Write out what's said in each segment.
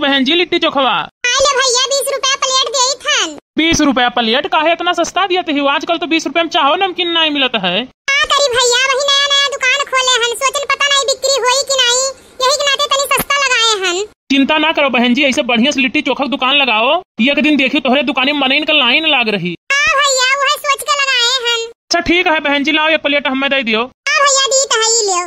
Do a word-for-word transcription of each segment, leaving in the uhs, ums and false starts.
बहन जी, लिट्टी चोखवा। आइ ले भइया, बीस रुपया प्लेट देइत हन। बीस रुपया प्लेट? काहे इतना सस्ता दियत ही? आजकल तो बीस रुपया में चाहो नमकीन नाहीं मिलत है। का करी भइया, अबहीं नया नया दुकान खोले हन, सोचन पता नाहीं बिक्री होई कि नाहीं, यही के नाते तनी सस्ता लगाए हन। चिंता ना करो बहन जी, ऐसे बढ़िया से लिट्टी चोखा के दुकान लगाओ, एक दिन देखियो तोहरे दुकाने में मनइन का लाइन लाग रही। हाँ भइया, वह सोच के लगाए हन। अच्छा ठीक है बहन जी, लाओ एक प्लेट हमें दे दियो। हाँ भइया, दीत है, ई लियो।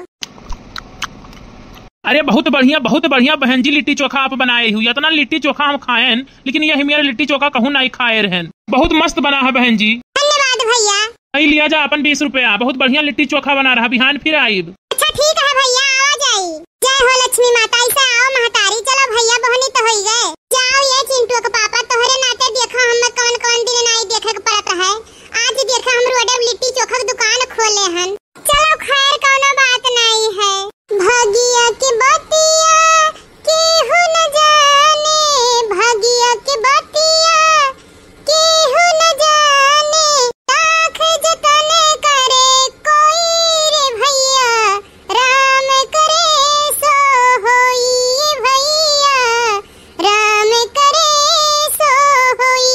अरे बहुत बढ़िया, बहुत बढ़िया बहन जी, लिट्टी चोखा आप बनाए हो। इतना लिट्टी चोखा हम खाएन, लेकिन यही मेरा लिट्टी चोखा कहूँ नाहीं खाए रहन। बहुत मस्त बना है बहन जी। धन्यवाद भइया। आई लिया जा अपन बीस रुपया, बहुत बढ़िया लिट्टी चोखा बना रहा, बिहान फिर आइब। अच्छा ठीक है भइया, आवा जाई। जय हो लक्ष्मी माता, ऐसे आओ महतारी। चलो भइया, बहनी तो होई गए। जाओ ये चिंटू के पापा, तोहरे नाते देखो हम कौन कौन दिन नाहीं देखे के पड़त है। आज देखो हम रोडे पे लिट्टी चोखा के दुकान खोले हन। चलो खैर, कौनो बात नाहीं है। भगिया के बतिया केहू न जाने, भगिया के बतिया केहू न जाने, लाख जतन करे कोई रे भइया, राम करे सो होई भइया, राम करे सो होई।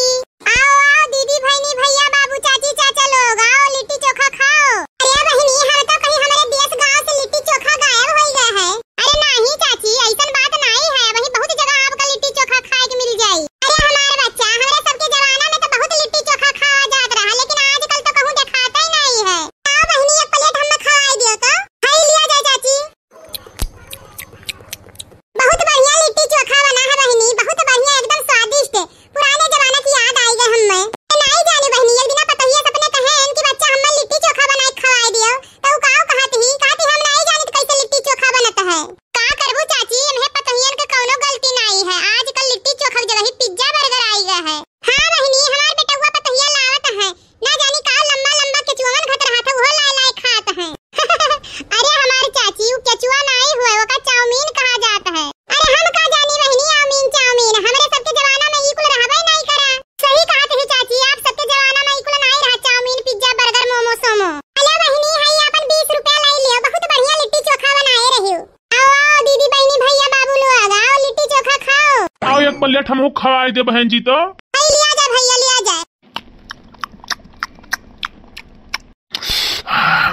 आओ, आओ, दीदी, भइनी, भइया, बाबू, चाची, चाचा लोग, आओ, लिट्टी चोखा खाओ। अरे बहिनी, हम तो कहीं हमरे देश गाँव से लिट्टी चोखा गायब होई गए है। अरे नाहीं चाची, अइसन बात नाहीं है, वहीं बहुत जगह आपका लिट्टी चोखा खाए के मिल जाई। अरे हमार बच्चा, हमरे सबके जमाना में तो बहुत लिट्टी चोखा खावा जात रहा, लेकिन आजकल तो कहूँ देखाते ही नाहीं है। आओ बहिनी, एक प्लेट हमें खवाई दियो तो। खाई लिया जाए चाची। बहुत बढ़िया लिट्टी चोखा बना है बहिनी, बहुत बढ़िया, एकदम स्वादिष्ट। पुराने जमाना की याद आई गए हमें। ए, नाहीं जानी बहिनी, एक दिना पतोहिया सबने कहे कि बच्चा हमें लिट्टी चोखा बनाए के खवाए दियो, तो उ काव कहत ही, कहत ही हम नाहीं जानित कैसे लिट्टी चोखा बनत है। का करबू चाची, एम्हे पतोहियन के कौनो गलती नाहीं है, आजकल लिट्टी चोखा की जगह पिज्जा बर्गर आई गया है। हाँ बहिनी, हमार बेटउआ पतोहिया लावत है, ना जानी का लम्बा लम्बा केचुअन घत रहा था, उहो लाए लाए खात है। अरे हमार चाची, उ केचुआ नाहीं हुए, ओका चाउमीन कहा जात है। अरे हम का जानी बहिनी, आमीन चाउमीन, हमरे सबके जमाना में ई कुल रहबे नाहीं करा। सही कहत ही चाची, आप सबके जमाना में ई कुल नाहीं रहा, चाउमीन, पिज्जा, बर्गर, मोमो, सोमो। हेलो बहिनी, हई आपन बीस रुपया लाई लियो, बहुत बढ़िया लिट्टी चोखा बनाए रहियो। आओ, आओ, दीदी, बहिनी, भइया, बाबू लोग, आओ, लिट्टी चोखा खाओ। आओ, एक प्लेट हमहू खवाई दे, बहन जी, तो। हई, लिया जा, भइया, लिया जा।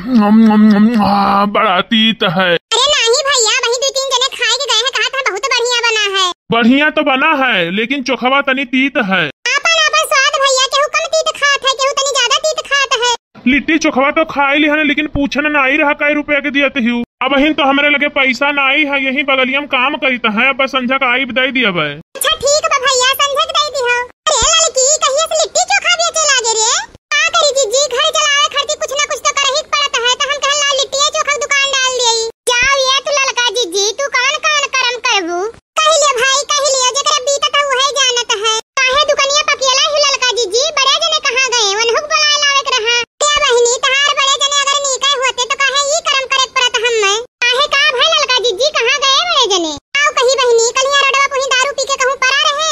नम, नम, नम, आ, बड़ा तीत है। अरे नाहीं भइया, वही दू तीन जने खाए के गए हैं, कहा था बहुत बढ़िया बना है। बढ़िया तो बना है, लेकिन चोखवा तनी तीत है। आपन, आपन स्वाद भइया, केहू कम तीत खात है, केहू तनी ज्यादा तीत खात है। लिट्टी चोखवा तो खाई लिहन, लेकिन पूछन नाई रहा कै रुपया के दियत हियू। अबहिन तो हमरे लगे पैसा नाई है, यही बगलिया में काम करित है, बस संझा का आइब दे दियब। अच्छा ठीक बा भइया, संझा के दे दिहो। अरे लड़की, कहिए से लिट्टी चोखा बेचे लागे रे? का करी जीजी, घर चलावे खातिर कुछ ना कुछ तो करही के पड़त है, तो हम कहन ला लिट्टिए चोखा के दुकान डाल देई। जाओ ये तू ललका जीजी, तू कौन कौन करम करबू? कहि ले भाई, कहि ले, जेकरा बीतत है उहे जानत है। काहे दुकनिया पकियला ही ललका जीजी, बड़े जने कहाँ गए? उनहु के बुलाए लावे के रहा। ए बहिनी, तहार बड़े जने अगर नीके होते तो काहे ई करम करे के पड़त हम्मे? काहे का भय ललका जीजी, कहाँ गए बड़े जने? आओ कही बहिनी, कलिया रोडवा पुही दारू पी के कहूँ परा रहे।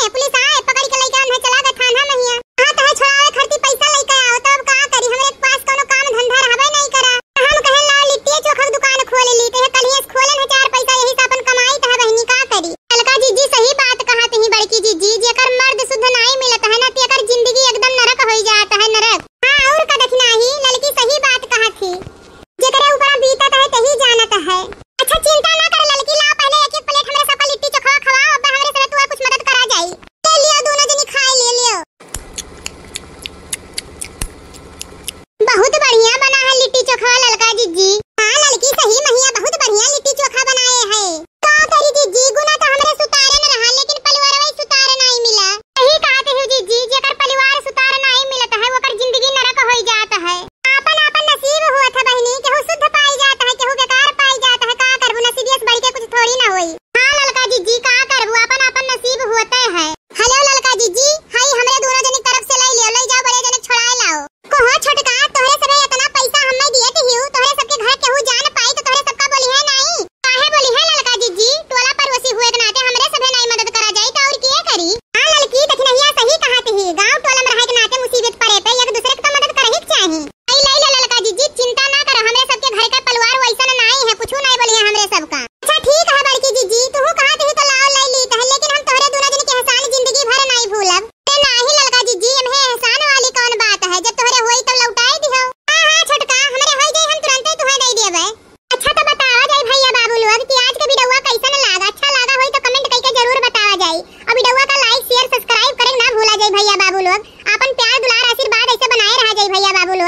प्यार, दुलार, आशीर्वाद ऐसे बनाए रहा जाई भैया बाबू